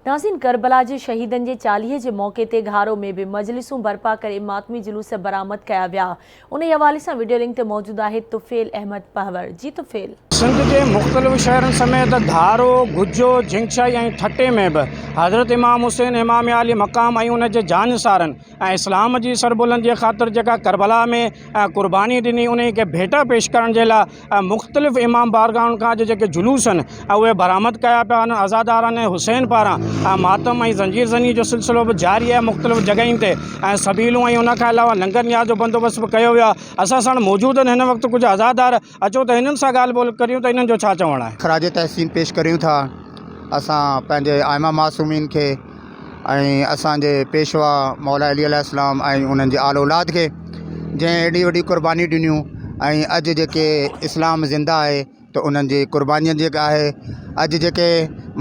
ناظرين ڪربلا جي شهيدن جي چاليهي جي موقعي تي گهارو ۾ به مجلسون برپا ڪري ماتمي جلوس برآمد ڪيا ويا انهي حوالي سان وڊيو لنڪ تي موجود آهي طفيل احمد پهنور جي طفيل. سنڌ جي مختلف شهرن سميت گهارو، گجو، جهنگشاهي ۽ ٺٽي ۾ به حضرت امام حسين امام عالي مقام ۽ ان جي جانثارن ۽ اسلام جي سربلنديء خاطر جيڪا ڪربلا ۾ قرباني ڏني انهي کي ڀيٽا پيش ڪرڻ جي لاء مختلف امام بارگاهن کان اڄ جيڪي جلوس آهن اهي برآمد ڪيا پيا وڃن عزاداران حسين پاران ماتم ۽ زنجير زني جو سلسلو به جاري آهي مختلف جڳهين تي ۽ سبيلون ۽ ان کان علاوه لنگر نياز جو بندوبست به ڪيو ويو آهي اسان ساڻ موجود آهن هن وقت ڪجهه عزادار اچو ته هنن سان ڳالهه ٻولهه ڪريون ته انهن جو ڇا چوڻ آهي. خراج تحسين پيش ڪريون ٿا اسان پنهنجي آئمه معصومين کي ۽ اسان جي پيشوا مولا علي عليه السلام ۽ انهن جي آل اولاد کي جنهن ايڏي وڏي قرباني ڏنيون ۽ اڄ جيڪي اسلام زنده آهي ته انهن جي قربانين جي آهي اڄ جيڪي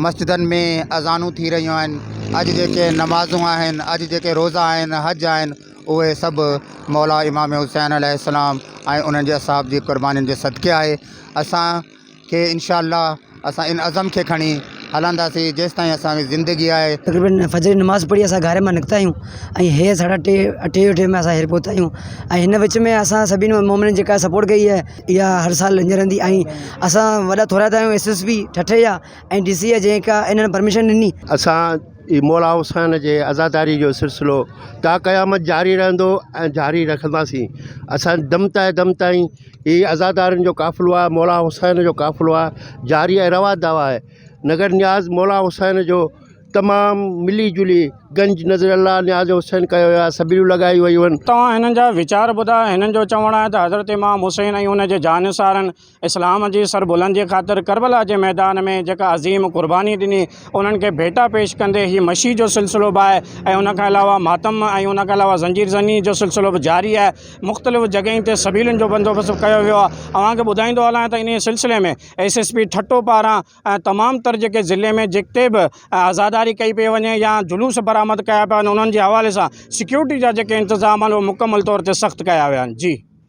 مسجدن ۾ اذانون ٿي رهيون آهن اڄ جيڪي نمازون آهن اڄ جيڪي روزا آهن حج آهن اهي سڀ مولا امام حسين عليه السلام ۽ انهن جي اصحاب جي قربانين جي صدقي آهي اسان کي انشاء الله اسان ان عزم کي کڻي هلنداسين جيستائين اسان کي زندگي آهي. تقريبن فجر جي نماز پڙهي اسان گهر مان نڪتا آهيون ۽ هي ساڍا ٽي اٺي جو ٽيم اسان هير پهتا آهيون ۽ هن وچ ۾ اسان سڀني مومنن جيڪا سپورٽ ڪئي آهي اها هر سال ائين رهندي ۽ اسان وڏا ٿورائتا آهيون ايس ايس پي ٺٽي جا ۽ ڊي سي جا جيڪا انهن پرميشن ڏني. اسان هي مولا حسين جي عزاداري جو سلسلو تا قيامت جاري رهندو ۽ جاري رکنداسين اسان دم تائين دم تائين هي عزادارن جو قافلو آهي مولا حسين جو قافلو آهي جاري ۽ روا دوا آهي نگر نياز مولا حسين جو تمام ملي جلي گنج نظر الله نياز حسين ڪيو ويو آهي سبيلون لڳايون ويون آهن. توهان هنن جا ويچار ٻڌا هنن جو چوڻ آهي ته حضرت امام حسين ۽ ان جي جانثارن اسلام جي سربلندي خاطر ڪربلا جي ميدان ۾ جيڪا عظيم قرباني ڏني انهن کي ڀيٽا پيش ڪندي هي مشي جو سلسلو به آهي ۽ ان کان علاوه ماتم ۽ ان کان علاوه زنجير زني جو سلسلو به جاري آهي مختلف جڳهين تي سبيلن جو بندوبست ڪيو ويو آهي اوهان کي ٻڌائيندو هلان ته انهي سلسلي ۾ ايس ايس پي ٺٽو پاران تمام تر جيڪي ضلعي ۾ جتي به عزاداري ڪئي پئي وڃي يا جلوس برآمد ڪيا پيا وڃن انهن جي حوالي سان سيڪيورٽي جا جيڪي انتظام آهن اهي مڪمل طور تي سخت ڪيا ويا آهن جي.